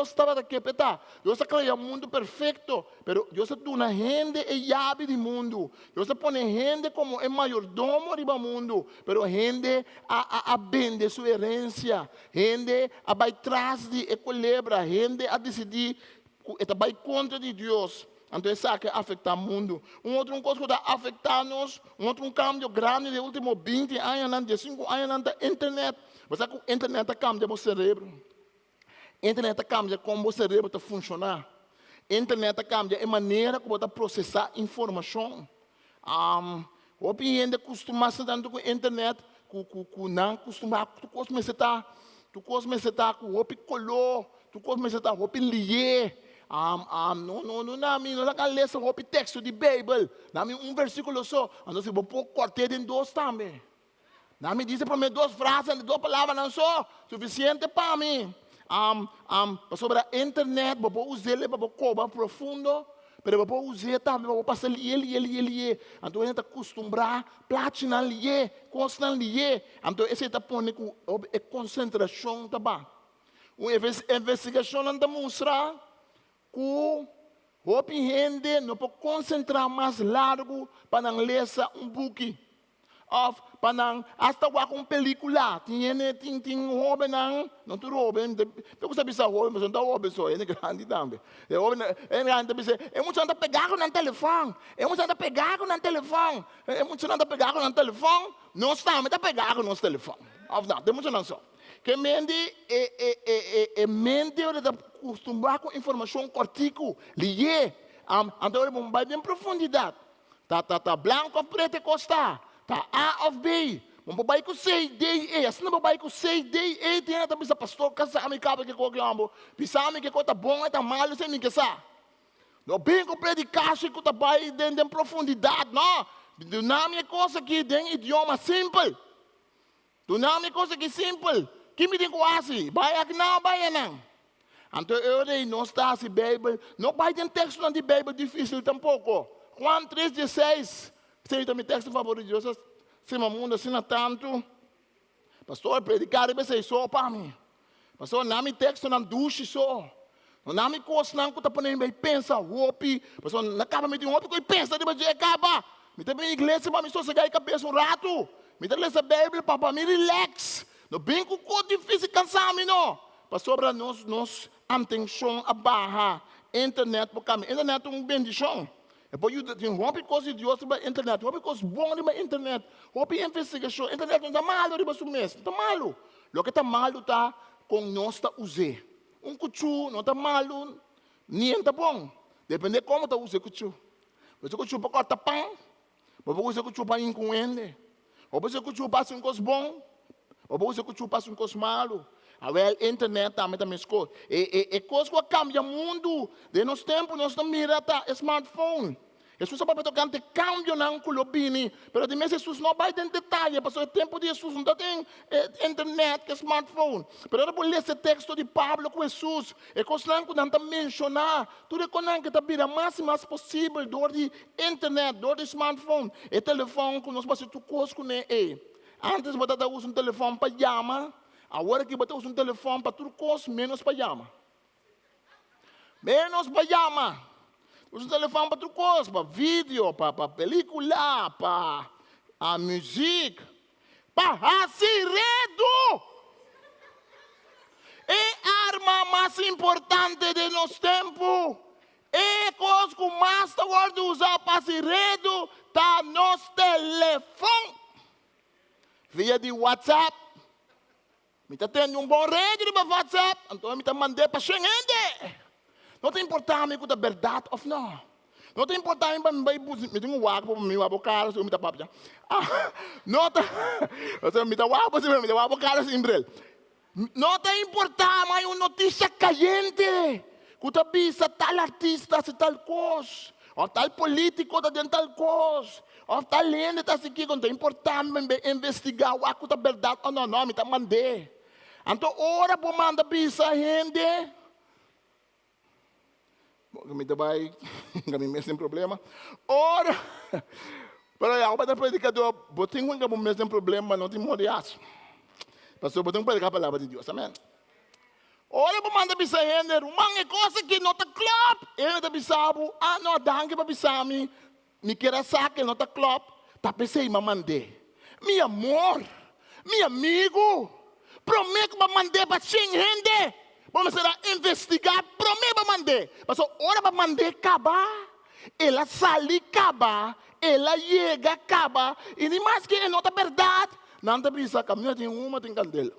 Dios tabata ke pa e ta. Dios a krea mundu perfekto, pero Dios a duna hende e yabi di mundu. Dios a pone hende komo e mayordomo riba mundu, pero hende a a a bende su herensia. Hende a bai tras di e kolebra. Hende a disidí ku e ta bai kontra di Dios. Anto esaki a afektá mundu. Un otro un kos ku ta afektá nos, un otro un kambio grandi den e último binti añanan, diesinku añanan ta internet. Bo sa ku internet ta kambia bo serebro. Internet ta kambia kon bo serebro ta funshoná. Internet ta kambia e manera ku bo ta prosesá informashon. Hopi hende kustumá sa tantu ku internet ku ku ku nan kustumá tur kos mester ta tur kos mester ta ku hopi koló, tur kos mester ta hopi lié. No no no na mi no ta kan lesa hopi teksto di beibel, na mi un versíkulo so, anto si bo por kòrt'é den dos tambe. Na mi dise promé dos frase, dos palabranan so, sufisiente pa mi. Pasobra internet bo por us'é pa bo koba profundo, pero bo por us'é tambe pa bo pasa lié, lié, lié, lié. Anto hende ta kustumbrá plachinan lié, kosnan lié. Anto esei ta pone ku e konsentrashon ta ba. Un investigashonnan ta mustra ku hopi hende no por konsentrá mas largu pa nan lesa un buki òf pa nan asta wak un pelíkula. Tin hende, tin tin hóbennan, no tur hóben, mi gusta bisa hóben pasobra no ta hóben so, hende grandi tambe. E hóbennan, hende grandi ta bisa, e muchanan ta pegá ku nan telefòn, e muchanan ta pegá ku nan telefòn, e muchanan ta pegá ku nan telefòn, nos tambe ta pegá ku nos telefòn. Òf no, ta e muchanan so. Ke mente e e e e e mente ora ta kustumbrá ku informashon kòrtiku, lihé. Anto ora bo bai den profundidat, ta ta ta blanku òf pretu e kos ta, ta A òf B. Bo por bai ku C, D, E. Asina bo bai ku C, D, E, tin hende ta bisa, Pastor, kasa mi kaba ke kos ki hòmber. Bisa mi ke kos ta bon, e ta malu, esei mi ke sa. No bin ku predikashi ku ta bai den den profundidat, no. Duna mi e kos aki den idioma simpel. Duna mi kos aki simpel. Ki mi tin ku hasi? Bai aki nan o bai einan? Anto e ora ei nos ta hasi Beibel. No bai den tekstonan di Beibel difísil tampoko. Juan tres dieseis, esei ta mi teksto favorito. Dios a stima mundu asina tantu. Pastor, prediká riba esei so pa mi. Pastor, na mi tekstonan dushi so. No na mi kosnan ku ta pone mi bai pensa hopi. Pastor, na kaba mi tin hopi ku pensa riba dje kaba. Mi ta bin iglesia pa mi sosegá e kabes un ratu. Mi ta lesa Beibel pa pa mi relax. No bin ku kos difísil kansa mi no. Pasobra nos nos antenshon a baha. Internet por kambia. Internet ta un bendishon. E por yuda tin hopi kos di Dios riba internet, hopi kos bon riba internet, hopi investigashon. Internet no ta malu riba su mes, no ta malu. Loke ta malu ta kon nos ta us'é. Un kuchú no ta malu ni e ta bon, depende komo ta usa e kuchú. Bo usa e kuchú pa kòrta pan, bo por usa e kuchú pa hinka un hende, bo por usa e kuchú pa hasi un kos bon, bo por usa e kuchú pa hasi un kos malu. Awèl, internet tambe ta meskos. E e e kos ku a kambia mundu den nos tempu nos ta mira ta e smartphone. Hesus a papia tokante kambionan ku lo bini, pero di mes Hesus no a bai den detaye pasobra e tempu di Hesus no ta tin e internet ku e smartphone. Pero ora bo lesa e teksto di Pablo ku Hesus, e kosnan ku nan ta menshoná, tur e konan ke ta bira mas i mas posibel dor di internet, dor di smartphone, e telefòn ku nos por hasi tur kos kuné ei. Ántes bo tabata usa un telefòn pa yama, awor aki bo ta usa un telefòn pa tur kos ménos pa yama. Menos pa yama. Usa telefòn pa tur kos, pa video, pa pa pelikula, pa a muzik, pa hasi redu. E arma mas importante den nos tempu, e kos ku mas ta wòrdu usá pa hasi redu ta nos telefòn. Via di WhatsApp. Mi ta tende un bon redi riba WhatsApp, anto mi ta mand'é pa shen hende. No ta importá mi ku ta bèrdat òf nò. No ta importá mi pa mi bai buska, mi tin un wak pa mi wak bo kara si mi ta papia. No ta, osea mi ta wak bo si mi ta wak bo kara sin bril. No ta importá mi hay un notisia kayente ku ta bisa tal artista hasi tal kos, òf tal polítiko ta den tal kos. Of tal hende ta hasi kiko, no ta importá mi bai investigá wak ku ta bèrdat o no, no, mi ta mand'é. Anto ora bo manda bisa hende, mi ta bai hinka mi mes den problema, ora, pero ya bo ta predikador, bo tin ku hinka bo mes den problema, no tin moda di hasi, pasobra bo tin ku prediká palabra di Dios, amen. Ora bo manda bisa hende, Ruman, e kos aki no ta klòp. E hende ta bisa bo, Ah, no, danki pa bisa mi. Mi kier a sa ku e no ta klòp, ta p'esei mi a mand'é. Mi amor, mi amigu, promé ku bo a mand'é pa shen hende, bo mester a investigá promé bo a mand'é. Pasobra ora bo a mand'é kaba, el a sali kaba, el a yega kaba, i ni maske e no ta bèrdat, nan ta bisa, Kaminda tin huma tin kandela.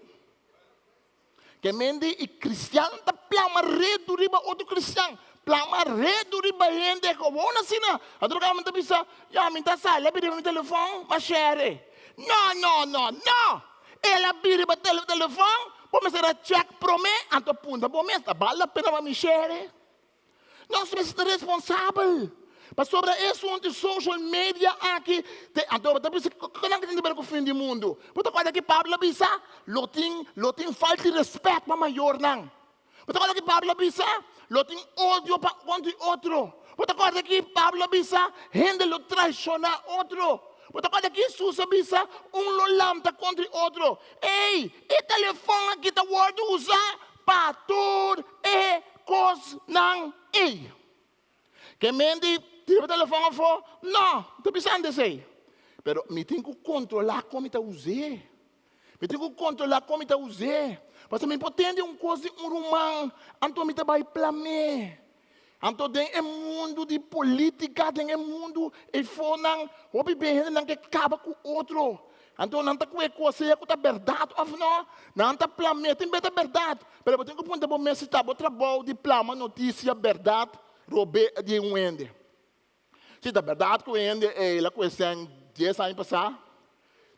Ke mente i kristian ta plama redu riba otro kristian, plama redu riba hende gewoon asina. Otro kaba mi ta bisa, ya mi ta sa, el a bira riba mi telefòn, m'a share. No, no, no, no! El a bira riba telefòn, bo mester a chèk promé, anto puntra bo mes, ta bal la pena pa mi share? Nos mester ta responsabel pasobra e asuntu di social media aki te anto bo ta bisa kiko nan tin di ber ku fin di mundu? Bo ta kòrda ki Pablo a bisa lo tin lo tin falta di rèspèt pa mayornan. Bo ta kòrda ki Pablo a bisa lo tin odio pa kontra di otro. Bo ta kòrda ki Pablo a bisa hende lo traishoná otro. Bo ta kòrda ki Hesus a bisa un lo lanta kontra di otro. Ey, e telefòn aki ta wòrdu usá Pa tur e kosnan ei. Ke men di tira bo telefòn afó? No, mi ta bisando esei. Pero mi tin ku kontrolá kon mi ta us'é. Mi tin ku kontrolá kon mi ta us'é. Pasobra mi por tende un kos di un ruman, anto mi ta bai plam'é. Anto den e mundu di polítika, den e mundu eifonan, hopi be hendenan ke kaba ku otro. Anto nan ta kue kos sea ku ta bèrdat òf nò, nan ta plam'é. Tin be ta bèrdat, pero bo tin ku puntra bo mes si ta bo trabou di plama notisia bèrdat rob'é di un hende. Si ta bèrdat ku hende ei la kue sèn dies aña pasá,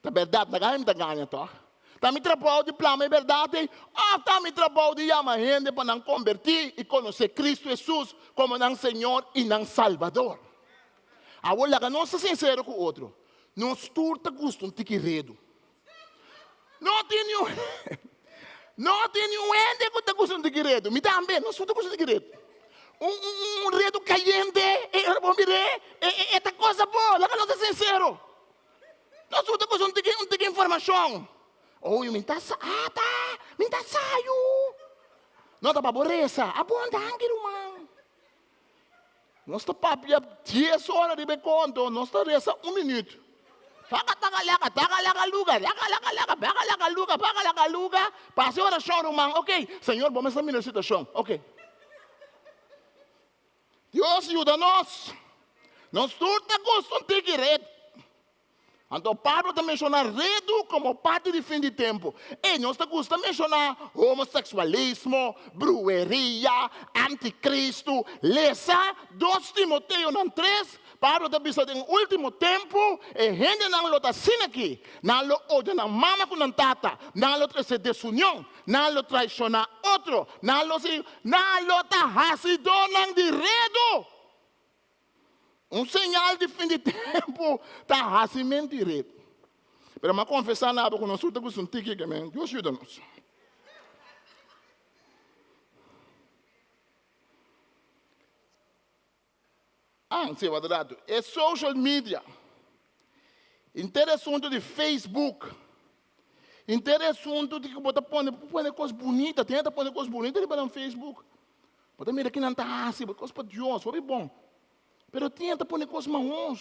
ta bèrdat, na gana mi ta gaña tòg? Ta mi trabou di plama e bèrdat ei òf ta mi trabou di yama hende pa nan kombertí i konosé Kristu Hesus komo nan Señor i nan Salbador? Awor laga nos ta sinsero ku otro, nos tur ta gusta un tiki redu. No tin niun no tin niun hende ku ta gusta un tiki redu. Mi tambe, nos tur ta gusta un tiki redu. Un un un redu kayente, e ora bo mir'é, e e e ta kosa bo, laga nos ta sinsero. Nos tur ta gusta un tiki un tiki informashon. Oye, mi ta sa ata, mi ta sa yu. No ta pa bo resa, a bon danki ruman. Nos ta papia dies ora riba e konto, nos ta resa un minüt. Taka taka laka, taka laka luga, laka laka laka, baka laka luga, baka laka luga. Pasa e orashon ruman, ok. Señor bo mester mira e situashon, ok. Dios yuda nos. Nos tur ta gusta un tiki ret. Anto Pablo ta menshoná redu komo parti di fin di tempu. Ei, nos ta gusta menshoná homoseksualismo, brueria, antikristu. Lesa Dos Timoteonan tres, Pablo ta bisa den último tempu e hendenan lo ta asina aki, nan lo odia nan mama ku nan tata, nan lo trese desunion, nan lo traishoná otro, nan lo si, nan lo ta hasidónan di redu. Un señal di fin di tempu ta hasimentu i ret. Pero mi a konfesá na abo ku nos tur ta gusta un tiki ke men. Dios yuda nos. Ah, si, wak rato. E social media. Henter e asuntu di Facebook. Henter e asuntu di ku bo ta pone, bo pone kos bunita. Tin hende ta pone kos bunita riba nan Facebook. Bo ta mira kinan ta hasi, bo kos pa Dios, hopi bon. Pero tin hende ta pone kos mahos.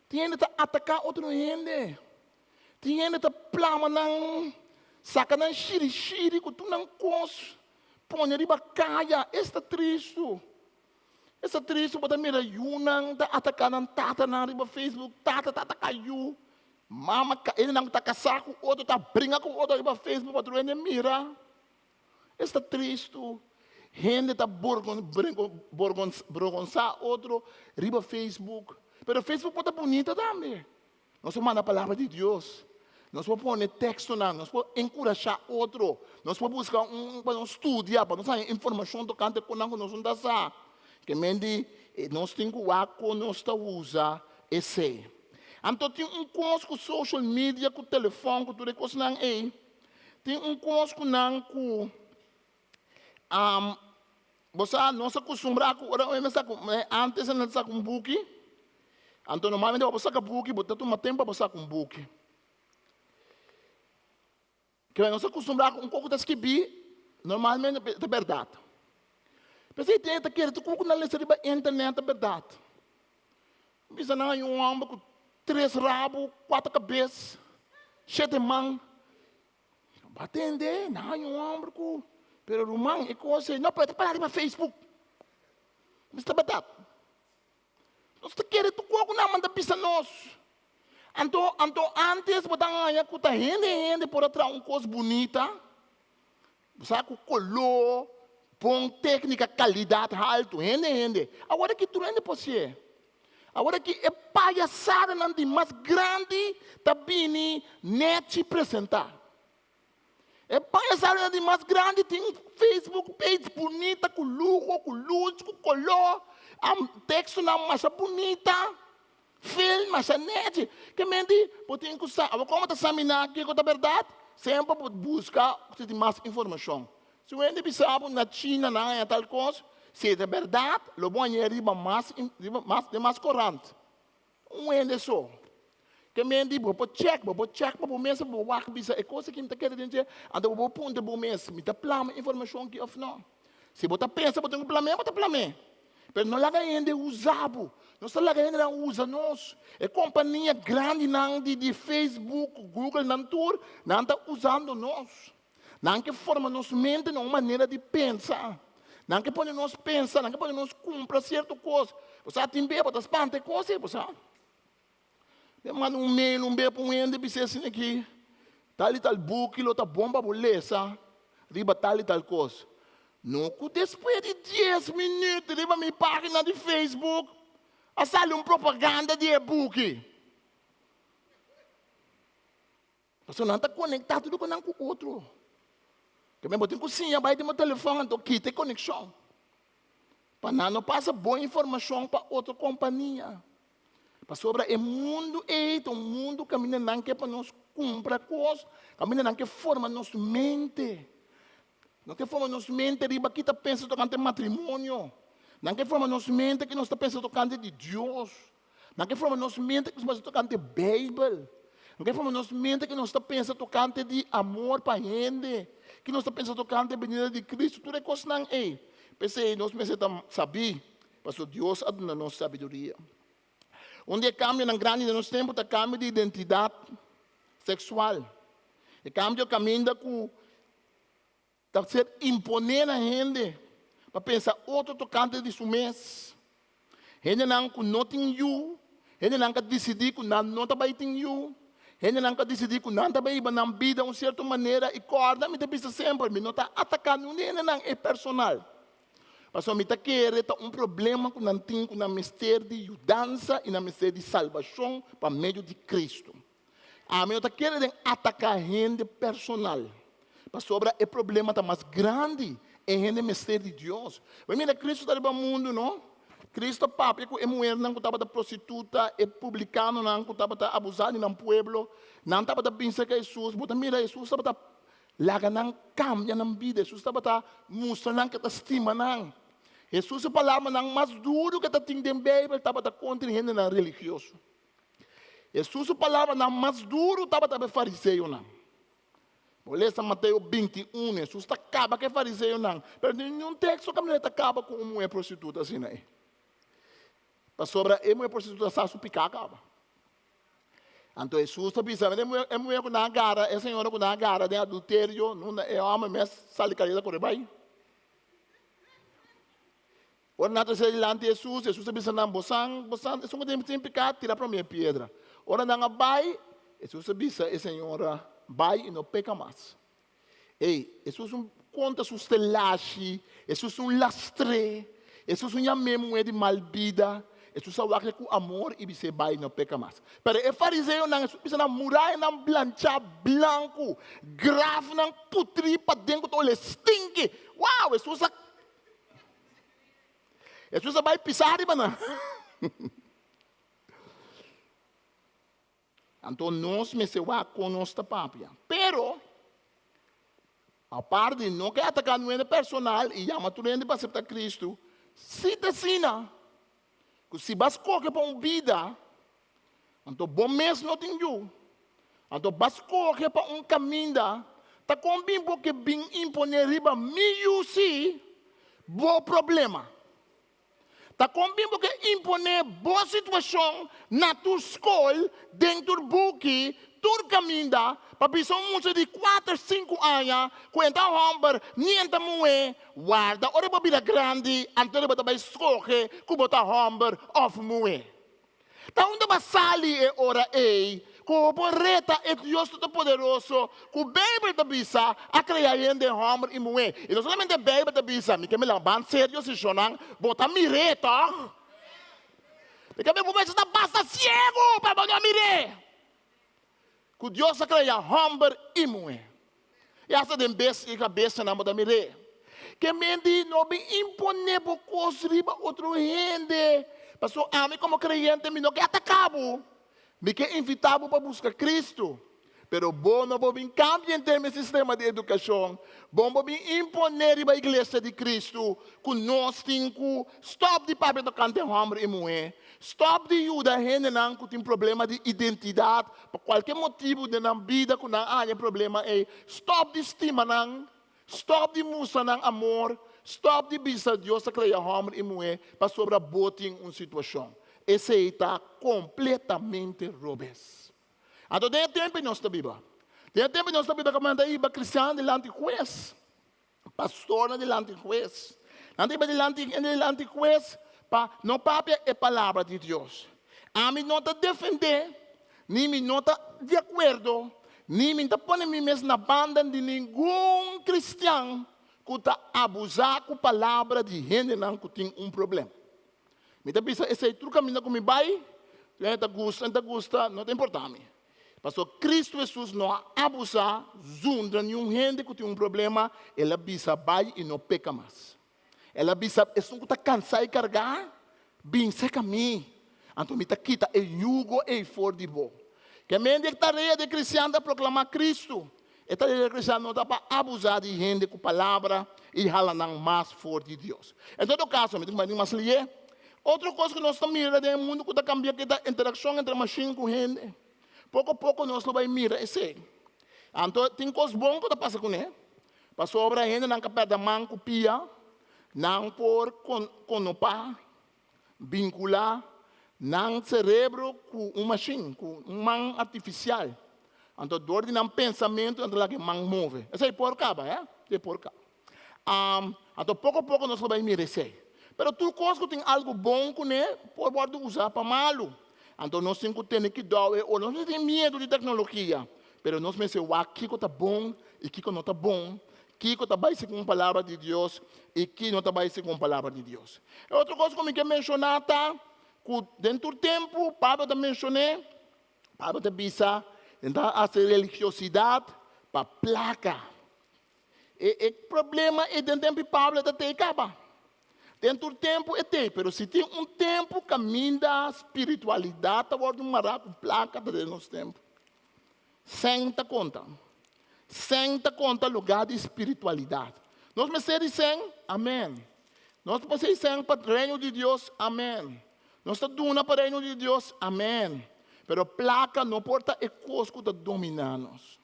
Tin hende ta ataká otro hende. Tin hende ta plama nan, saka nan shiri shiri ku tur nan kos pone riba kaya. Es ta tristu. Es ta tristu bo ta mira yunan ta ataká nan tatanan riba Facebook, tata ta ataká yu, mama, hendenan ku ta kasá ku otro ta bringa ku otro riba Facebook pa tur hende mira. Esta tristu. Hende ta borgonsá otro riba Facebook. Pero Facebook por ta bunita tambe. Nos por manda palabra di Dios. Nos por pone tekstonan. Nos por enkurashá otro. Nos por buska un pa nos studia, pa nos haña informashon tokante konan ku nos no ta sa. Ke men di nos tin ku wak kon nos ta usa esei. Anto tin un kos ku social media, ku telefòn, ku tur e kosnan ei. Tin un kos ku nan ku bo sa nos a kustumbrá ku ora mi sa ku antes nan ta saka un buki, anto normalmente pa bo saka buki bo ta tuma tempu pa bo saka un buki. Kibera nos a kustumbrá ku un kos ku ta skibí. Normalmente ta bèrdat. P'esei tin hende ta kere tur ku nan lesa riba internet ta bèrdat. Bisa nan hay un hòmber ku tres rabu, kuater kabes, shete man. Bo a tende, nan hay un hòmber ku, pero ruman e kos ei no, pero e ta para riba Facebook. Bisa ta bèrdat. Nos ta kere tur kos ku nan manda bisa nos. Anto, anto antes bo ta haña ku ta hende hende por a traha un kos bunita, bo sa ku koló, bon téknika, kalidat haltu, hende hende. Awor aki tur hende por hasié. Awor aki e payasadanan di mas grandi ta bini nèchi presentá. E payasadanan di mas grandi tin un Facebook page bunita ku luho, ku lus, ku koló, tekstonan masha bunita, film masha nèchi. Ke men di bo tin ku sa, awor komo ta saminá kiko ta bèrdat? Semper bo buska si tin mas informashon. Si un hende bisa bo na China nan haña tal kos, si ta bèrdat lo bo hañ'é riba mas riba mas den mas korant. Un hende so. Ke men di bo por check, bo por check pa bo mes pa bo wak bisa e kos aki mi ta kere den dje, anto bo por puntra bo mes, mi ta plama informashon aki òf no? Si bo ta pensa bo tin ku plam'é, bo ta plam'é. Pero no laga hende usa bo. Nos ta laga hendenan usa nos. E kompania grandinan di di Facebook, Google, nan tur, nan ta usando nos. Nan ke forma nos mente na un manera di pensa. Nan ke pone nos pensa, nan ke pone nos kumpra sierto kos. Bo sa tin bia bo ta spanta e kos ei, bo sa. Mi a manda un mail un bia pa un hende bis'é asina aki, tal i tal buki lo ta bon pa bo lesa riba tal i tal kos. No ku despues di dies minüt riba mi página di Facebook a sali un propaganda di e buki. Pasobra nan ta konektá tur ku nan ku otro. Tambe bo tin ku siña bai den bo telefòn anto kita e konekshon. Pa nan no pasa bo informashon pa otro kompania. Pasobra e mundu ei ta un mundu kaminda nan ke pa nos kumpra kos, kaminda nan ke forma nos mente. Nan ke forma nos mente riba ki ta pensa tokante matrimonio. Nan ke forma nos mente ki nos ta pensa tokante di Dios. Nan ke forma nos mente ki nos ta pensa tokante Beibel. Nan ke forma nos mente ki nos ta pensa tokante di amor pa hende. Ki nos ta pensa tokante benida di Cristo. Tur e kosnan ei. P'esei nos mester ta sabí, pasobra Dios a duna nos sabiduria. Un di e kambionan grandi den nos tempu ta kambio di identidat seksual. E kambio kaminda ku Ta ser imponé na hende pa pensa otro tokante di su mes. Hendenan ku no tin yu, hendenan ka disidí ku nan no ta bai tin yu, hendenan ka disidí ku nan ta bai hiba nan bida un sierto manera i kòrda mi ta bisa semper mi no ta ataká niun di hendenan e personal. Pasobra mi ta kere ta un problema ku nan tin ku nan mester di yudansa i nan mester di salbashon pa medio di Kristu. Ami no ta kere den ataká hende personal, pasobra e problema ta mas grandi, e hende mester di Dios. Bo mira Cristo ta riba mundu, no? Cristo a papia ku e muhernan ku tabata prostituta, e publikanonan ku tabata abusá di nan pueblo, nan tabata bin serka Hesus. Bo ta mira Hesus tabata laga nan kambia nan bida, Hesus tabata mustra nan ku e ta stima nan. Hesus su palabranan mas duru ku e ta tin den Beibel tabata kontra e hendenan religioso. Hesus su palabranan mas duru tabata pa e fariseonan. Bo lesa Mateo 21, Hesus ta kaba ku e fariseonan, pero den niun teksto kaminda e ta kaba ku un muhé prostituta asina ei. Pasobra e muhé prostituta sa su piká kaba. Anto Hesus ta bisa, e muhé ku nan a gara, e señora ku nan a gara den adulterio, nunda e hòmber mes sali kareda kore bai. Ora nan ta sera dilanti Hesus, Hesus a bisa nan, Bosan, bosan, esun ku tin piká, tira promé piedra. Ora nan a bai, Hesus a bisa e señora, Bai i no peka mas. Ey, Hesus un konta su stelashi, Hesus un lastr'é, Hesus un yam'é muhé di mal bida, Hesus a wak-e ku amor i bis'é, Bai i no peka mas. Pero e fariseonan, Hesus bisa nan, Murayanan blanchá blanku, grafnan putrí paden ku ta ole stinki. Wow! Hesus a Hesus a bai pisa riba nan. Anto nos mester wak kon nos ta papia. Pero, apart di no ke ataká nu hende personal i yama tur hende pa aseptá Kristu, si ta asina ku si bo a skohe pa un bida, anto bo mes no tin yu, anto bo a skohe pa un kaminda. Ta kon bin bo ke bin imponé riba mi yu si bo problema? Ta kon bin bo ke imponé bo situashon na tur skol, den tur buki, tur kaminda, pa bisa un mucha di kuater, sinku aña ku e ta hòmber ni e ta muhé? Warda ora bo bira grandi, anto bo ta bai skohe ku bo ta hòmber òf muhé. Ta unda bo a sali e ora ei ku bo por reta e Dios Todopoderoso ku Beibel ta bisa a krea hende hòmber i muhé? I no solamente Beibel ta bisa, mi ke mi laban serio si shonnan, bo ta mir'é tòg? Mi ke mi bo mester ta basta siegu pa bo no mir'é ku Dios a krea hòmber i muhé. I asta den bes i kabesanan bo ta mir'é. Ke menti no bin imponé bo kos riba otro hende. Pasobra ami komo kreyente mi no ke ataká bo. Mi ke invitá bo pa buska Kristu. Pero bo no por bin kambia henter mi sistema di edukashon. Bo no por bin imponé riba iglesia di Kristu ku nos tin ku stòp di papia tokante hòmber i muhé, stòp di yuda hendenan ku tin problema di identidat Pa kualke motibu den nan bida ku nan a haña e problema ei, stòp di stima nan, stòp di mustra nan amor, stòp di bisa Dios a krea hòmber i muhé pasobra bo tin un situashon. Esei ta kompletamente robes. Anto den e tempu ei nos ta biba. Den e tempu ei nos ta biba kaminda ta hiba kristiannan dilanti hues. Pastornan dilanti hues. Nan ta hiba dilanti hende dilanti hues pa no papia e palabra di Dios. Ami no ta defendé, ni mi no ta di akuerdo, ni mi ta pone mi mes na banda di ningun kristian ku ta abusá ku palabra di hendenan ku tin un problem. Mi ta bisa esei tur kaminda ku mi bai, tur hende ta gusta, no ta gusta, no ta importá mi. Pasobra Kristu Hesus no a abusá zundra niun hende ku tin un problema, el a bisa bai i no peka mas. El a bisa esun ku ta kansá i kargá, bin serka mi, anto mi ta kita e yugo ei for di bo. Ke men di e tarea di e kristian ta proklamá Kristu. E tarea di e kristian no ta pa abusá di hende ku palabra i hala nan mas for di Dios. En todo kaso, mi tin ku bai mas lié. Otro kos ku nos ta mira den e mundu ku ta kambia ke ta interakshon entre mashin ku hende. Poko poko nos lo bai mira esei. Anto tin kos bon ku ta pasa kuné, pasobra hendenan ka pèrdè man ku pia, nan por konopá Vinculá nan cerebro cu un machine, cu un man artificial. Anto door di nan pensamentu nan ta laga e man move. Esei por caba, he? Esei por caba. Anto poco poco nos lo bay mira esei. Pero tur cos cu tin algo bon cune por wordo usa pa malu. Anto nos tin cu tene cuidao e ora. Nos no tin miedo di tecnologia, pero nos mester wak kico ta bon y kico no ta bon. Kiko ta bai segun palabra di Dios i ki no ta bai segun palabra di Dios. E otro kos ku mi ke menshoná ta ku den tur tempu Pablo ta menshon'é, Pablo ta bisa nan ta hasi religiosidat pa plaka. E e problema ei den tempu di Pablo e ta tei kaba. Den tur tempu e tei, pero si tin un tempu kaminda spiritualidat ta wòrdu mará ku plaka ta den nos tempu. Sèn ta konta. Sèn ta konta lugá di spiritualidat. Nos mester di sèn? Amèn. Nos ta pasá e sèn pa Reino di Dios? Amèn. Nos ta duna pa Reino di Dios? Amèn. Pero plaka no por ta e kos ku ta dominá nos.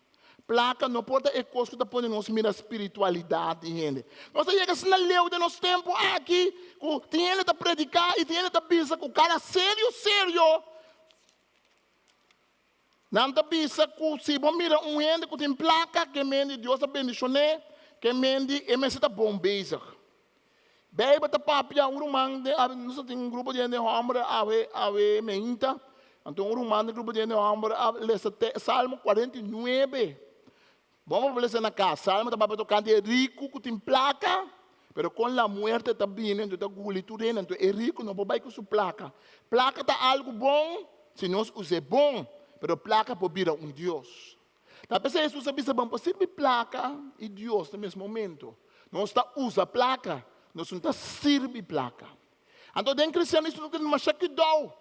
Plaka no por ta e kos ku ta pone nos mira spiritualidat di hende. Nos a yega asina leu den nos tempu aki ku tin hende ta prediká i tin hende ta bisa ku kara serio serio Nan ta bisa ku si bo mira un hende ku tin plaka, ke men di Dios a bendishon'é, ke men di e mester ta bon bezig. Beibel ta papia un ruman den awe, nos a tin un grupo di hende hòmber awe awe meinta, anto un ruman den grupo di hende hòmber a lesa te Salmo 49. Bon pa lesa na kas, Salmo ta papia tokante e riku ku tin plaka, pero kon la muerte ta bini anto ta guli tur hende, anto e riku no por bai ku su plaka. Plaka ta algu bon si nos us'é bon, pero plaka por bira un dios. Ta p'esei Hesus a bisa, Bo por sirbi plaka i Dios na mes momento. Nos ta usa plaka, nos no ta sirbi plaka. Anto den kristianismo nos tin masha kuidou,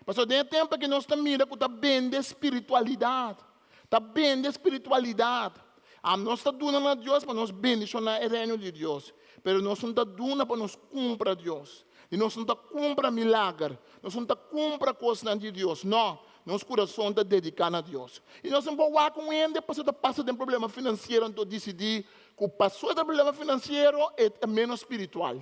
pasobra den e tempu aki nos ta mira ku ta bende spiritualidat, ta bende spiritualidat. A nos ta duna na Dios pa nos bendishoná e reino di Dios, pero nos no ta duna pa nos kumpra Dios, i nos no ta kumpra milager, nos no ta kumpra kosnan di Dios, no. Nos kurason ta dediká na Dios. I nos no por wak un hende pasobra ta pasa den problema finansiero anto disidí ku pasobra e ta problema finansiero e ta ménos spiritual.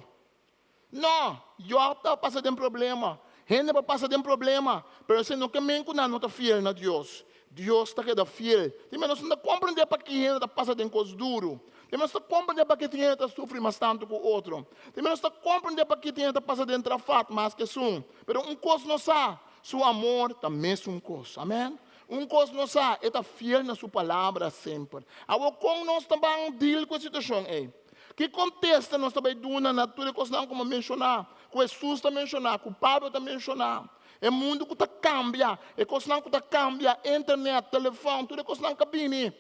No, Jòb ta pasa den problema. Hende por pasa den problema, pero esei no ke men ku nan no ta fiel na Dios. Dios ta keda fiel. Tin bes nos no ta komprendé pakí hende ta pasa den kos duru. Tin bes nos ta komprendé pakí tin hende ta sufri mas tantu ku otro. Tin bes nos ta komprendé pakí tin hende ta pasa den trafat mas ku esun. Pero un kos nos sa, su amor ta mesun kos. Amèn. Un kos nos sa, e ta fiel na su palabra semper. Awor kon nos ta ban deal ku e situashon ei? Ki kontesta nos ta bai duna na tur e kosnan ku mi a menshoná, ku Hesus ta menshoná, ku Pablo ta menshoná? E mundu ku ta kambia, e kosnan ku ta kambia, internet, telefòn, tur e kosnan ka bini.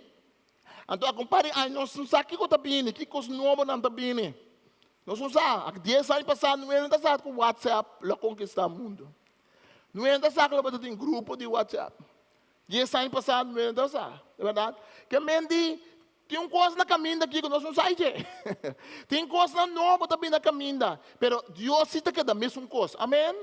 Anto a un par di aña nos no sa kiko ta bini, ki kos nobonan ta bini. Nos no sa. Ak dies aña pasá no hende ta sa ku WhatsApp lo konkistá mundu. No hende ta sa ku lo tabata tin grupo di WhatsApp. Dies aña pasá no hende ta sa, di bèrdat. Ke men di Tin un kos na kaminda aki ku nos no sa dje. Tin kosnan nobo ta bini na kaminda, pero Dios si ta keda mesun kos. Amen.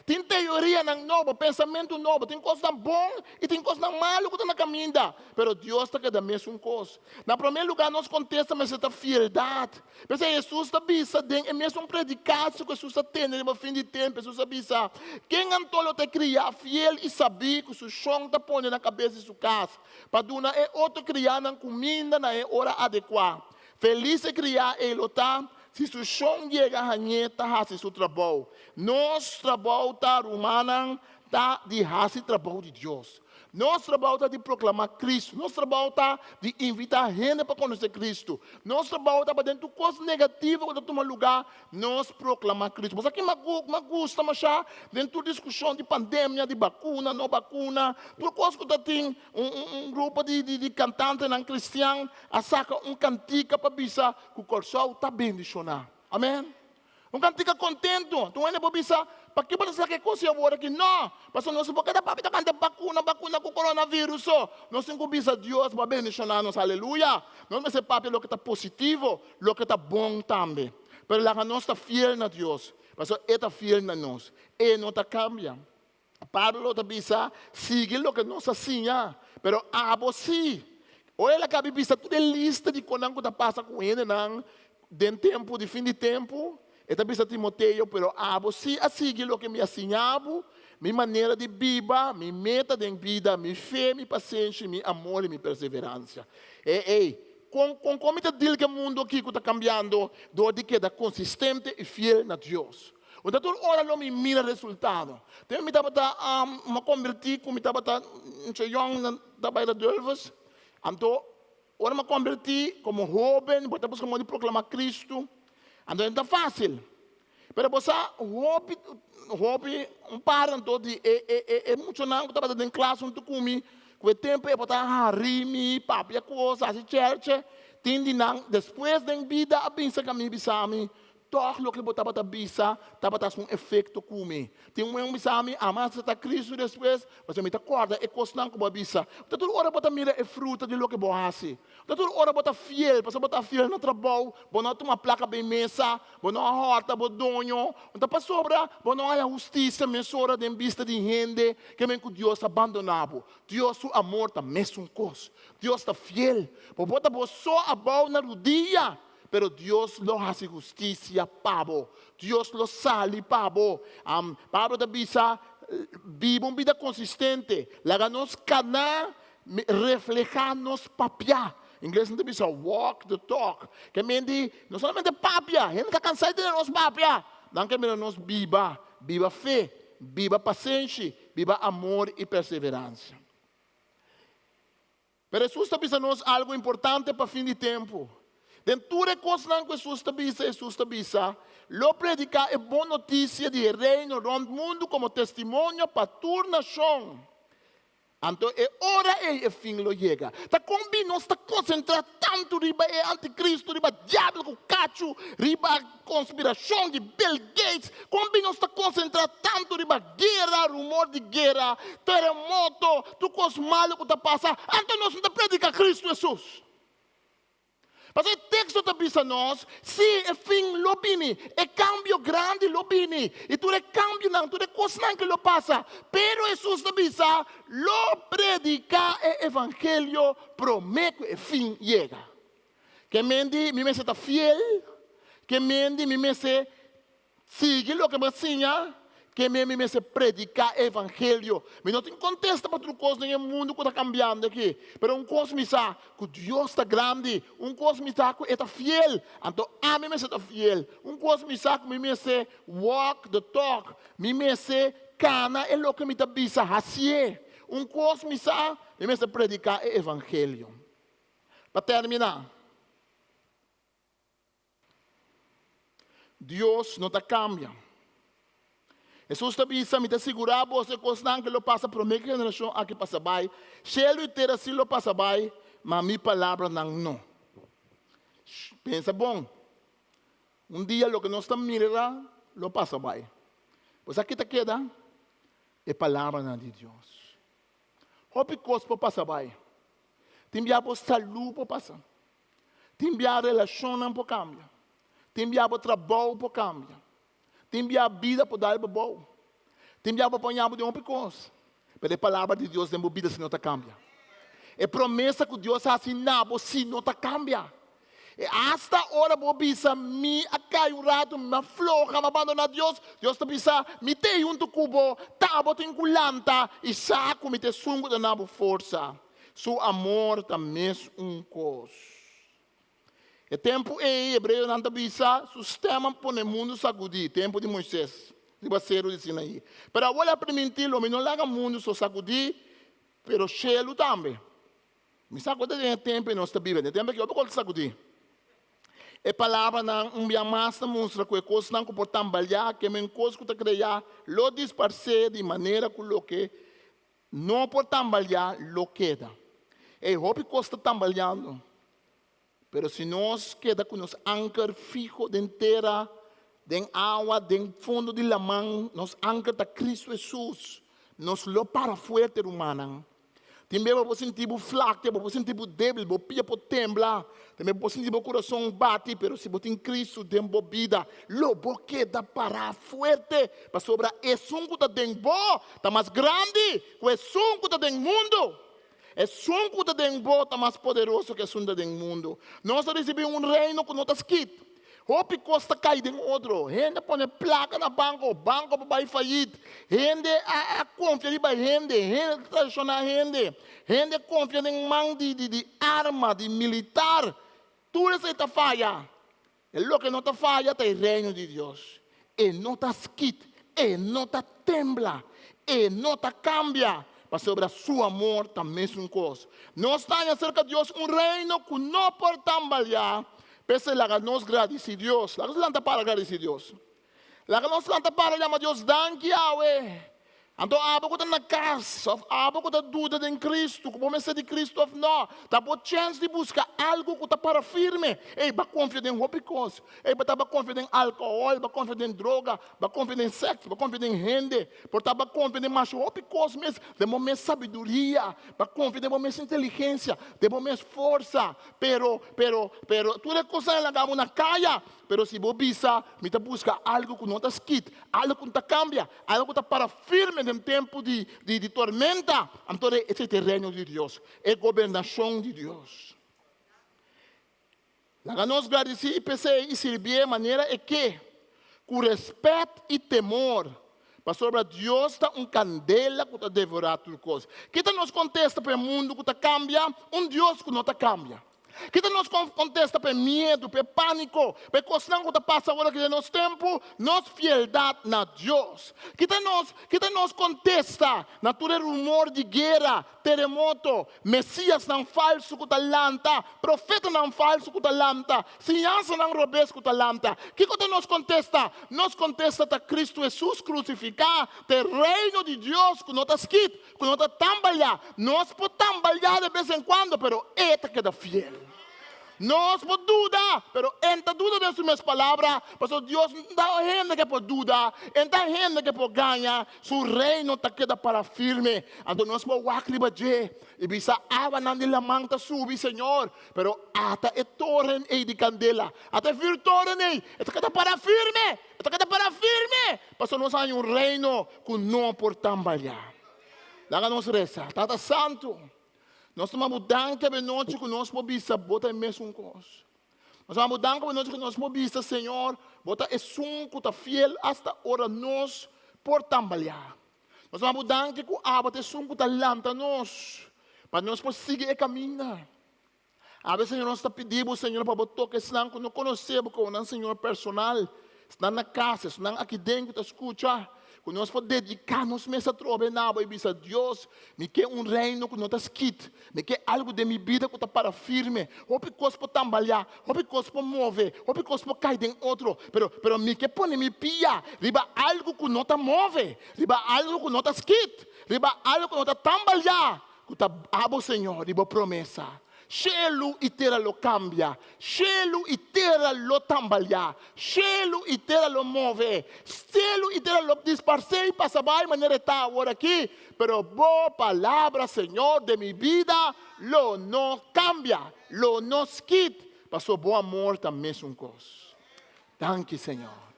Tin teorianan nobo, pensamentu nobo, tin kosnan bon i tin kosnan malu ku ta na kaminda, pero Dios ta keda mesun kos. Na promé lugá nos kontesta mester ta fieldat. P'esei Hesus ta bisa den e mesun predikasio ku Hesus a tene riba fin di tempu, Hesus a bisa, Ken anto lo ta kriá fiel i sabí ku su shon ta pone na kabes di su kas? Pa duna e otro kriánan kuminda na e ora adekuá. Felis e kriá ei lo ta si su shon yega hañ'é ta hasi su trabou. Nos trabou ta, rumannan, ta di hasi trabou di Dios. Nos trabou ta di proklamá Kristu. Nos trabou ta di invitá hende pa konosé Kristu. Nos trabou ta pa den tur kos negativo ku ta tuma lugá, Nos proclama Cristo. Bo sa ki ma gusta masha den tur discusion di pandemia, di bacuna, no bacuna, tur cos cu ta tin un un grupo di di cantantenan cristian a saca un cantica pa bisa cu Corsou ta bendiciona. Amen. Un cantica contento. Tur hende por bisa, Paki bo ta saca e cos awor aki? No! Pasobra nos no por keda papia tocante bacuna, bacuna cu coronavirus so. Nos tin cu bisa Dios bo a bendiciona nos. Aleluya! Nos mester papia loke ta positivo, loke ta bon tambe. Pero laga nos ta fiel na Dios, pasobra E ta fiel na nos. E no ta kambia. Pablo ta bisa, Sigui loke nos a siña, pero abo sí. Ora el a kabi bisa tur e lista di konan ku ta pasa ku hendenan den tempu di fin di tempu, e ta bisa Timoteo, Pero abo sí a sigui loke mi a siña bo, mi manera di biba, mi meta den bida, mi fe, mi pasenshi, mi amor i mi perseveransia. Ei, ei, Kon kon kon mi ta deal ku e mundu aki ku ta kambiando dor di keda konsistente i fiel na Dios? Un ta tur ora lo mi mira resultado. Tempu mi tabata mi a kombertí ku mi tabata mucha yòn na ta bai Radulphus, anto ora mi a kombertí komo hóben bo ta buska moda di proklamá Kristu, anto no ta fásil. Pero bo sa hopi hopi un par anto di e e e e muchanan ku tabata den klas huntu ku mi ku e tempu e por ta hari mi papia kos hasi chèrchè tin di nan despues den bida a bin serka mi bisa mi tòg loke bo tabata bisa tabata hasi un efekto ku mi tin un un bisa mi ama aseptá Kristu despues pasobra mi ta kòrda e kosnan ku bo a bisa ta tur ora bo ta mira e fruta di loke bo hasi Ta tur ora bo ta fiel, pasobra bo ta fiel na trabou, bo no a tuma plaka bei mesa, bo no a hòrta bo doño, no ta pasobra bo no haya hustisia mesora den bista di hende ke men ku Dios a bandoná bo. Dios su amor ta mesun kos. Dios ta fiel. Bo por ta bo so abou na rudia, pero Dios lo hasi hustisia pa bo. Dios lo sali pa bo. Pablo ta bisa, Biba un bida konsistente, laga nos kana Reflehá nos papiá. Ingles nan ta bisa walk the talk. Ke men di no solamente papia, hende ta kansá di tene nos papia. Nan ke mira nos biba, biba fe, biba pasenshi, biba amor i perseveransia. Pero Hesus ta bisa nos algu importante pa fin di tempu. Den tur e kosnan ku Hesus ta bisa, Hesus ta bisa, Lo prediká e bon notisia di e Reino rònt mundu komo testimonio pa tur nashon. Anto e ora ei e fin lo yega. Ta kon bin nos ta konsentrá tantu riba e antikristu, riba diabel ku kachu, riba konspirashon di Bill Gates? Kon bin nos ta konsentrá tantu riba guera, rumor di guera, teremoto, tur kos malu ku ta pasa? Anto nos no ta prediká Kristu Hesus. Pasobra e teksto ta bisa nos, sí, e fin lo bini, e kambio grandi lo bini, i tur e kambionan, tur e kosnan ke lo pasa. Pero Hesus ta bisa, Lo prediká e evangelio promé ku e fin yega. Ke men di mi mester ta fiel, ke men di mi mester Sigui loke bo a siña, ke mi mi mester prediká e evangelio. Mi no tin kontesta pa tur kos den e mundu ku ta kambiando aki, pero un kos mi sa, ku Dios ta grandi, un kos mi sa ku e ta fiel, anto ami mester ta fiel, un kos mi sa ku mi mester walk the talk, mi mester kana e loke mi ta bisa hasié, un kos mi sa, mi mester prediká e evangelio. Pa terminá. Dios no ta kambia. Hesus ta bisa, Mi ta sigurá boso e kosnan ku lo pasa promé ku e generashon aki pasa bai. Shelu i tera sí lo pasa bai, ma mi palabranan no. Pensa bon. Un dia loke nos ta mira lo pasa bai. Pues aki ta keda e palabranan di Dios. Hopi kos por pasa bai. Tin bia bo salú por pasa. Tin bia relashonnan por kambia. Tin bia bo trabou por kambia. Tin bia bida por dal bo bou. Tin bia bo por haña bo den hopi kos. Pero e palabra di Dios den bo bida si no ta kambia. E promesa ku Dios hasi na bo si no ta kambia. E asta ora bo bisa, Mi a kai un ratu, mi a floha, mi a bandoná Dios, Dios ta bisa, Mi t'ei huntu ku bo, ta bo tin ku lanta i sa ku mi ta esun ku ta na bo forsa. Su amor ta mes un kos. E tempu ei, hebreonan ta bisa, su stèm a pone mundu sagudí, tempu di Moisés, riba seru di Sinaí. Pero awor el a primintí, Lo mi no laga mundu so sagudí, pero shelu tambe. Mi sa ku ta den e tempu ei nos ta biba, den e tempu aki hopi kos ta sagudí. E palabranan un bia mas ta mustra ku e kosnan ku por tambaliá, ke men kos ku ta kreá, lo disparsé di manera ku loke No por tambaliá lo keda. Ey, hopi kos ta tambaliando. Pero si nos keda ku nos anker fiho den tera, den awa, den fondo di laman, nos anker ta Cristo Hesus, nos lo para fuerte, rumannan. Tin bes bo por sinti bo flakte, bo por sinti bo debil, bo pia por tembla, tin bes bo por sinti bo kurason bati, pero si bo tin Cristo den bo bida, lo bo keda para fuerte, pasobra esun ku ta den bo ta mas grandi ku esun ku ta den mundu. Esun ku ta den bo ta mas poderoso ku esun ta den mundu. Nos a risibí un reino ku no ta skit. Hopi kos ta kai den otro. Hende a pone plaka na banko, banko por bai fayit. Hende a a konfia riba hende, hende ta traishoná hende. Hende konfia den man di di di arma, di militar. Tur esei ta faya. E loke no ta faya ta e Reino di Dios. E no ta skit, e no ta tembla, e no ta kambia, pasobra su amor ta mesun kos. Nos ta haña serka Dios un reino ku no por tambaliá. P'esei laga nos gradisí Dios. Laga nos lanta para gradisí Dios. Laga nos lanta para yama Dios danki awe. Anto abo ku ta na kas òf abo ku ta duda den Kristu, ku bo mester di Kristu òf nò, ta bo chèns di buska algu ku ta para firme. Ey, bo a konfia den hopi kos. Ey, bo tabata konfia den alkohòl, bo a konfia den droga, bo a konfia den sèks, bo a konfia den hende, por ta bo a konfia den masha hopi kos mes, den bo mes sabiduria, bo a konfia den bo mes inteligensia, den bo mes forsa. Pero, pero, pero, tur e kosnan a laga bo na kaya. Pero si bo bisa, Mi ta buska algu ku no ta skit, algu ku no ta kambia, algu ku ta para firme den tempu di di tormenta, anto esei ta e Reino di Dios, e gobernashon di Dios. Laga nos gradisí p'esei i sirbié manera e ke, ku rèspèt i temor, pasobra Dios ta un kandela ku ta devorá tur kos. Kita nos kontesta pa e mundu ku ta kambia? Un Dios ku no ta kambia. Kita nos kontesta pa e miedu, pa e pániko, pa e kosnan ku ta pasa awor aki den nos tempu? Nos fieldat na Dios. Kita nos, kita nos kontesta na tur e rumor di guera, teremoto, mesiasnan falsu ku ta lanta, profetanan falsu ku ta lanta, siñansanan robes ku ta lanta? Kiko ta nos kontesta? Nos kontesta ta Kristu Hesus krusifiká, ta e Reino di Dios ku no ta skit, Ku no ta tambaliá. Nos por tambaliá de bes en kuando, pero E ta keda fiel. Nos por duda, pero E ta duda den Su mes palabra, pasobra Dios no ta hende ke por duda, E ta hende ke por gaña, Su reino ta keda para firme. Anto nos por wak riba dje i bisa, Awanan di laman ta subi, Señor, pero ata e toren ei di kandela, ata e vuurtoren ei, e ta keda para firme, e ta keda para firme, pasobra nos haña un reino ku no por tambaleá. Laga nos resa. Tata Santu, nos ta manda bo danki abenochi ku nos por bisa bo ta e mesun kos. Nos ta manda bo danki abenochi ku nos por bisa, Señor, bo ta esun ku ta fiel asta ora nos por tambaleá. Nos ta manda bo danki ku abo ta esun ku ta lanta nos pa nos por sigui e kaminda. Awe, Señor, nos ta pidi bo, Señor, pa bo toka esnan ku no konosé bo komo nan Señor personal, esnan na kas, esnan aki den ku ta skucha, ku nos por dediká nos mes atrobe na bo i bisa, Dios, mi ke un reino ku no ta skit, mi ke algu den mi bida ku ta para firme. Hopi kos por tambaleá, hopi kos por move, hopi kos por kai den otro, pero, pero mi ke pone mi pia riba algu ku no ta move, riba algu ku no ta skit, riba algu ku no ta tambaleá. Ku ta abo, Señor, di bo promesa. Shelu i tera lo kambia, shelu i tera lo tambaliá, shelu i tera lo move, shelu i tera lo disparsé i pasa bai manera e ta awor aki, pero bo palabra, Señor, den mi bida lo no kambia, lo no skit, pasobra bo amor ta mesun kos. Danki, Señor.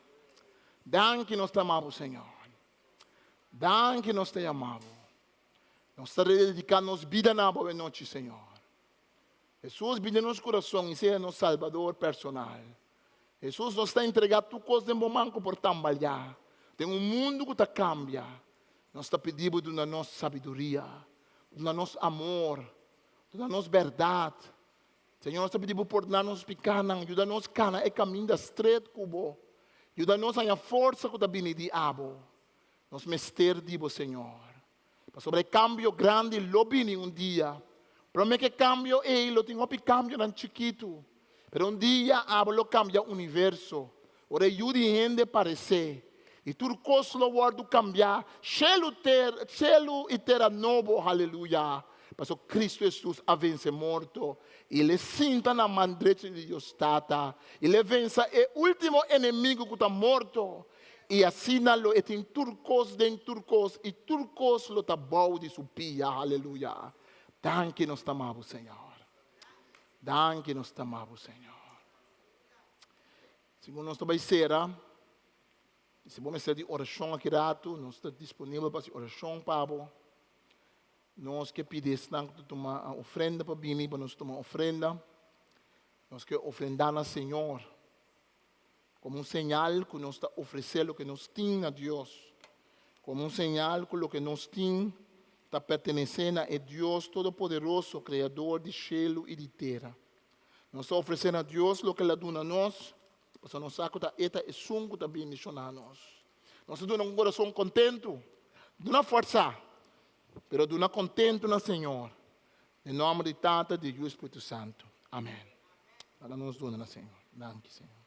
Danki nos ta ama bo, Señor. Danki nos ta yama bo. Nos ta dediká nos bida na bo e nochi, Señor. Hesus, bini den nos kurason i sea nos Salbador personal. Hesus, nos ta entregá tur kos den bo man ku por tambaliá den un mundu ku ta kambia. Nos ta pidi bo duna nos sabiduria, duna nos amor, duna nos bèrdat. Señor, nos ta pidi bo pordoná nos pikánan, yuda nos kana e kaminda stret ku bo. Yuda nos haña forsa ku ta bini di abo. Nos mester di bo, Señor. Pasobra e kambio grandi lo bini un dia. Promé ku e kambio ei lo tin hopi kambionan chikitu. Pero un dia abo lo kambia universo. Ora e Yu di hende paresé, i tur kos lo wòrdu kambiá, shelu ter, shelu i tera nobo, haleluya! Pasobra Kristu Hesus a vense morto, i el e sinta na man drechi di Dios Tata, i el e vensa e último enemigu ku ta morto. I asina lo e tin tur kos den tur kos, i tur kos lo ta bou di su pia. Haleluya! Danki nos ta ama bo, Señor. Danki nos ta ama bo, Señor. Segun nos ta bai sera, i si bo mester di orashon aki ratu, nos ta disponibel pa hasi orashon pa bo. Nos ke pidi esnan ku ta tuma ofrenda pa bini pa nos tuma ofrenda. Nos ke ofrendá na Señor. Komo un señal ku nos ta ofresé loke nos tin na Dios, komo un señal ku loke nos tin ta pertenesé na e Dios Todopoderoso, Kreador di shelu i di tera. Nos ta ofresé na Dios loke el a duna nos, pasobra nos sa ku ta e ta esun ku ta bendishoná nos. Nos ta duna ku un kurason kontentu, no na fòrsá, pero duna kontentu na Señor. Den nòmber di Tata, di Yu i Spiritu Santu. Amèn. Laga nos duna na Señor. Danki, Señor.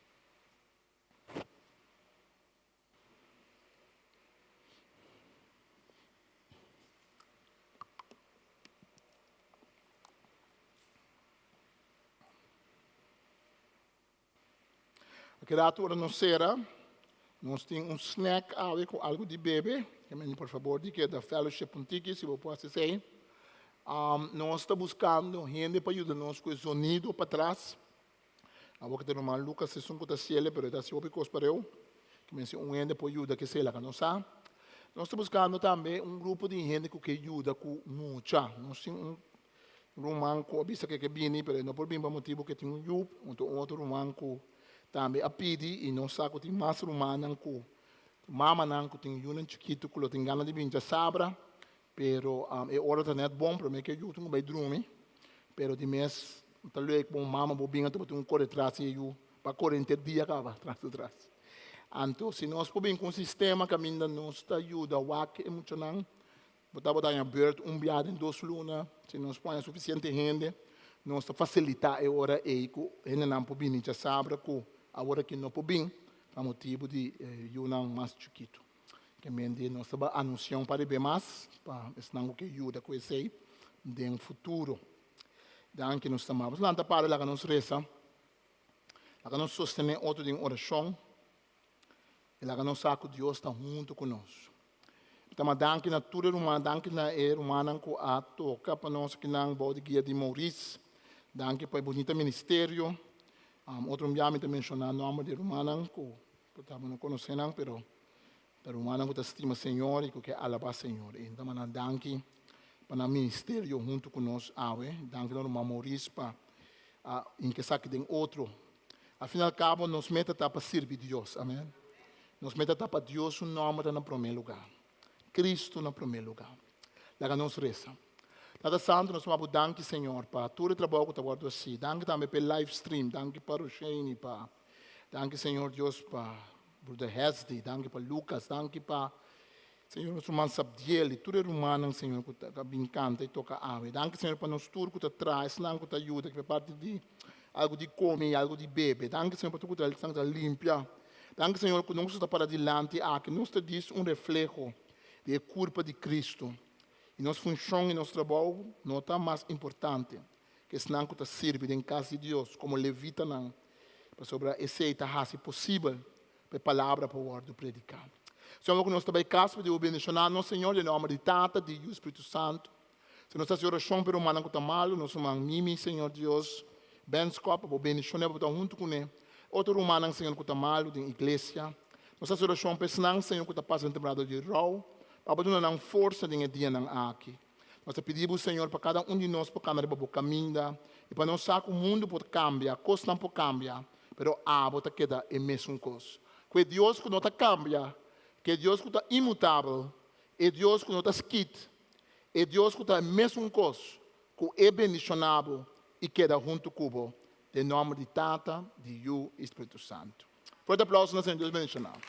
Aki rato ora nos sera, nos tin un snack awe ku algu di bebe. Ke meni por fabor di keda fellowship un tiki si bo por hasi esei. Nos ta buskando hende pa yuda nos ku e zonido patras. Awor ku ta normal Lucas esun ku ta hasiel pero e ta hasi hopi kos pareu. Ke meni si un hende por yuda kesei laga nos sa. Nos ta buskando tambe un grupo di hende ku ke yuda ku mucha. Nos tin un Ruman ku a bisa ku e ke bini, pero e no por bini pa motibu ku e tin un yu. Anto un otro ruman ku tambe a pidi i nos sa ku tin mas rumannan ku mamanan ku tin yunan chikitu ku lo tin gana di bini djasabra, pero e ora ta nèt bon promé ku e yu tin ku bai drumi. Pero di mes ta lèk pa un mama bo bin anto bo tin ku kore tras di e yu pa kore henter dia kaba tras di tras. Anto si nos por bin ku un sistema kaminda nos ta yuda wak e muchanan Bo tabata haña beurt un bia den dos luna. Si nos por haña sufisiente hende, nos ta fasilitá e ora ei ku hendenan por bini djasabra ku awor aki no por bin pa motibu di e yunan mas chikitu. Ke men di nos ta bai anunsia un par di be mas pa esnan ku ke yuda ku esei den futuro. Danki nos ta amabel. Lanta para laga nos resa. Laga nos sostené otro den orashon i laga nos sa ku Dios ta huntu ku nos. Mi ta manda danki na tur e ruman, danki na e rumannan ku a toka pa nos akinan bou di guia di Maurice. Danki pa e bunita ministerio. Otro un bia mi ta menshoná nòmber di e rumannan ku por ta bo no konosé nan, pero ta rumannan ku ta stima Señor i ku ke alabá Señor. I mi ta manda danki pa nan ministerio huntu ku nos awe. Danki na ruman Maurice pa a hinka esaki den otro. Al fin i al kabo nos meta ta pa sirbi Dios. Amen. Nos meta ta pa Dios su nòmber ta na promé lugá. Kristu na promé lugá. Laga nos resa. Tata Santu, nos ta bo danki, Señor, pa tur e trabou ku ta wòrdu hasí. Danki tambe pa e live stream. Danki pa Rosheni, pa danki, Señor Dios, pa Bruder Hesdy, danki pa Lucas, danki pa Señor nos ruman Sabdiel i tur e rumannan, Señor, ku ta bin kanta i toka awe. Danki, Señor, pa nos tur ku ta traha, esnan ku ta yuda, ku ta parti di algu di kome i algu di bebe. Danki, Señor, pa tur ku ta esnan ku ta limpia. Danki, Señor, ku nos ta para dilanti aki. Nos ta djis un refleho di e kurpa di Kristu. I nos funshon i nos trabou no ta mas importante ku esnan ku ta sirbi den kas di Dios komo levitanan, pasobra esei ta hasi posibel pa e palabra por wòrdu prediká. Señor, ku nos ta bai kas, pidi Bo bendishoná nos, Señor, den nòmber di Tata, di Yu, Spiritu Santu. Si nos ta hasi orashon pa e rumannan ku ta malu, nos ruman Mimi, Señor Dios, Benskop, pa Bo bendishoné, pa Bo ta huntu kuné. Otro rumannan, Señor, ku ta malu den iglesia. Nos ta hasi orashon pa esnan, Señor, ku ta pasa den temporada di rou, pa Bo duna nan forsa den e dianan aki. Nos ta pidi Bo, Señor, pa kada un di nos por kana riba Bo kaminda i pa nos sa ku mundu por kambia, kosnan por kambia, pero Abo ta keda e mesun kos. Ku e Dios ku no ta kambia, ku e Dios ku ta inmutabel, e Dios ku no ta skit, e Dios ku ta e mesun kos, ku e bendishoná bo i keda huntu ku bo, den nòmber di Tata, di Yu i Spiritu Santu. Fuerte aplauso na Señor. Dios bendishoná bo.